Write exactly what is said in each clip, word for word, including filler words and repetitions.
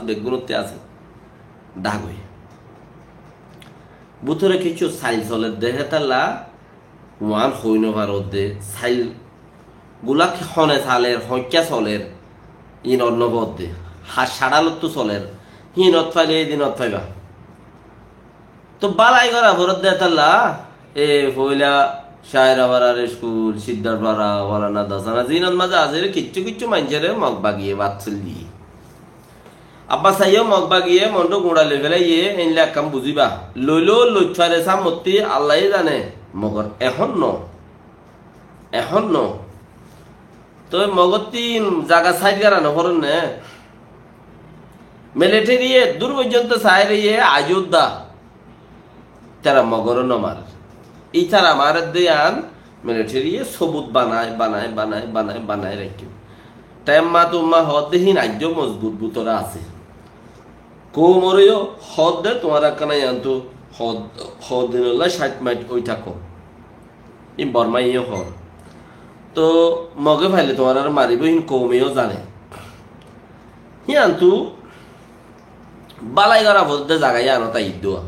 beggúnottí asé. Dagoi. Bútore kessú sail soler de hétalla, uán hoi no farodde, sail gulá ki hone saler, hoikká soler, inor no bodde, ha saçalottú soler, hinot faile edinot faiba. Tó bálai gora foredde hétalla, e foila Cairafarar iskul, Siddharfara, Maulana Dasana, zinot maze azere kessú kessú maincere Mog bagiye bat sul diye. Abba saiyó Mog bagiye mondu guñça loi felaiye, einla ekkán buziba. Loileó loit fare sámottí Allaye zane, mogor ehón no. Ehón no. Toi Mogottí zaga said gora no foron ne. Militariye dur foijjonto sai roiye, aijjó da. Tara Mogoré no marer. Ítara maredde yián militariye sobut banai, banai, banai, banai, banai raikké. Temma tumma hoódde hín aijjó mozbut bútore asé. Koumoré yó hoódde tuáñra ekkán yiántu hoód-, hoóddinolla cait mait ói táko. Ín Bormaiye hoór. Tó Mogé faile tuáñrare maribó, hín koume yó zane. Híyantu bálai gora foredde zaga yíanot aiyédde.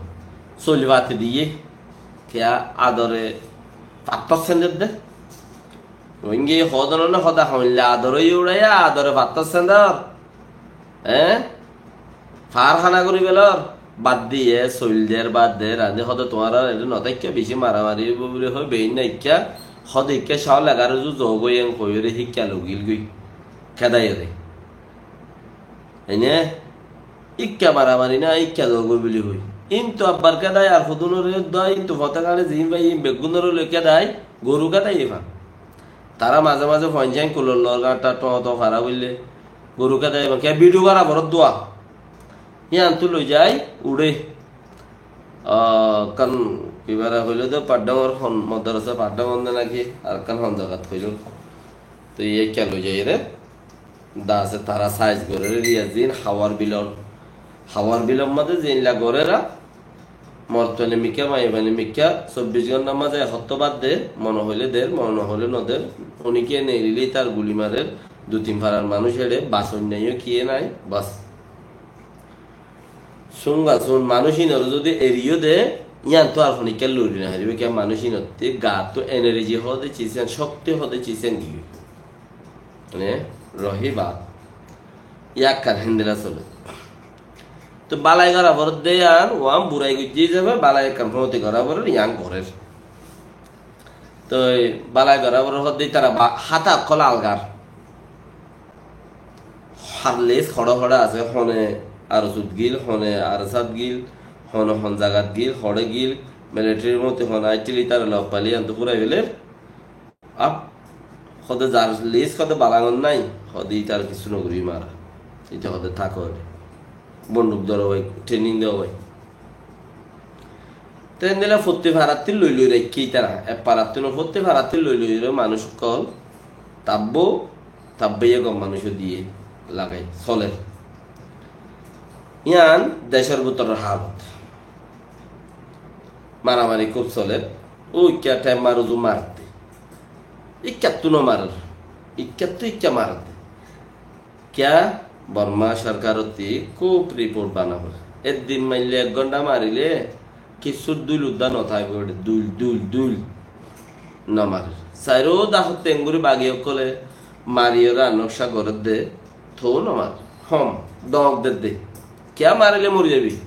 Soil fati diyé, kiyá adore fattór sendedde. Rohingya hoódde no né, hoda hoilla adore yó uçaiya, adore fattór sendor. Eé? Far hána gorí felor, bad diye, soil der, bad der, añí hoóde tuáñrar ere no táikka, bicí maramari óibo buli hoi, bein naikka, hoóde ikka cao legar uzu zogói en hoiyóre híkka logilgói, kédaiyóre. Ene, ikka maramari na, ikka zogói buli hoi. Kintu abbar kédai ar hodunore dua, kintu fote gáñre ziín fai, iín beggúnore loi kédai, goru kédai ifan. Tará maze maze fuain cúain kulor lor gañtta toñto fara goille, goru kédai ibá kiyá bidu gora foredde. Híyantu loi zai uçé. Ah, ekkán kibára hoiló de, Paddangor hon, modorasa Paddang honde naki, ar ekkán hon zagat hoiló. Toi iye kiyá loi zaiyóre, da asé tará saiz gorer, riya zin hawar bilor, hawar bilor maze zinla gorera, morotfuaine mikká, maiyafuaine mikká, sobbic góntar maze ek hottó bad de, mone hoile der, mone no hoile no der. Ónike neilile tar guli marer, dui tin farar manúic ere, bas oinno kiyé nai, bas. Sunga sun manúic inore zodi eriyó de, yián to ar honikka lori no faribo, kiyá manúic inottú gattú energy hoóde cis yián, cokti hoóde cis yián giyói. Mane, rohi baat. Yá ekkán héndilla soler. To bálai gora foredde yián, uán burai goijjé hísabe bálai ekkán fúañti gora forer, yián gorer. Toi bálai gora forer hoódde ítara ba-, háta ókkol algar. Har lis hoçé hoçé asé, hone ar usut gil, hone ar sat gil, hone hon zagat gil, hoçé gil, militarir moti hone aittil ítara lok faile yiántu furai feler. Ab, hoóde zar lis hoóde balangon nai, hoóde ítar kissú no gorí mara. Íte hoóde táko ere. Bonduk dóro bái, training dó bái. Te endilla fottí farattí loi loi raikké ítara. Ek farattí no, fottí farattí loi loi re manúic ókkol tabbó, tabbáiye gom manúic diye lagai, soler. Yián decor bútoror halot. Maramari kúb soler. Ó ikká thaim mar uzu marte. Ikkattú no marer. Ikkattú ikká marer de. Kiyá? Borma sorkarottí kúb riport bana for. Ek din maille ek gónta marile kissú dúil uddá no táibo, dúil, dúil, dúil. No marer. Sairó dahótte engori bagi ókkole mariyóre ar nokca gorer de, tou no marer. Hom, dóñk der de. Kiyá marile mori zaibi?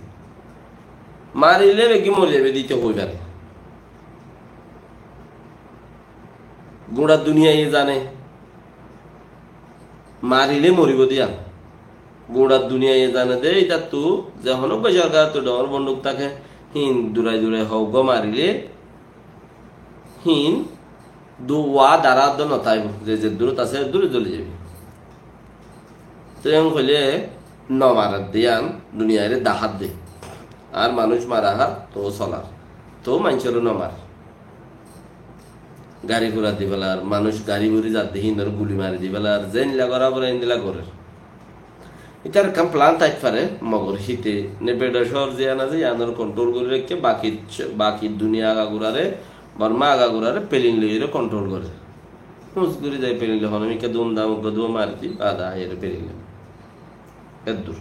Marile beggín mori zaibi de íte hoi fare. Gura duniyaiye zane, marile moribo de yián. Gura duniyaiye zane de, ítattú ze honó uggwá sorkarottú dhoóñr bonduk táke, híin durai durai hoggwá marile, híin duwa dara do no táibo, ze ze durot asé, dure zoli zaibo. Toi yián hoile no marer de yián, duniyaire dahár de. Ar manúic mara hár, tou solar. Tou maincóre no marer. Gari gura di felar, manúic gari guri zadde híndor guli mari di felar, zeéndilla gora fore éndilla gorer. Ítar ekkán plan táit fare, mogor híte Nebeda cóor ziyán asé, yiánor kontrol gori raikké, baki, baki duniya agagurare, Borma agagurare pelin loiyóre kontrol gorer. Hús gori zai pelin loi, hono mikká dum dam uggwá dua mari di, bada aiyóre pelin loi. Eddur.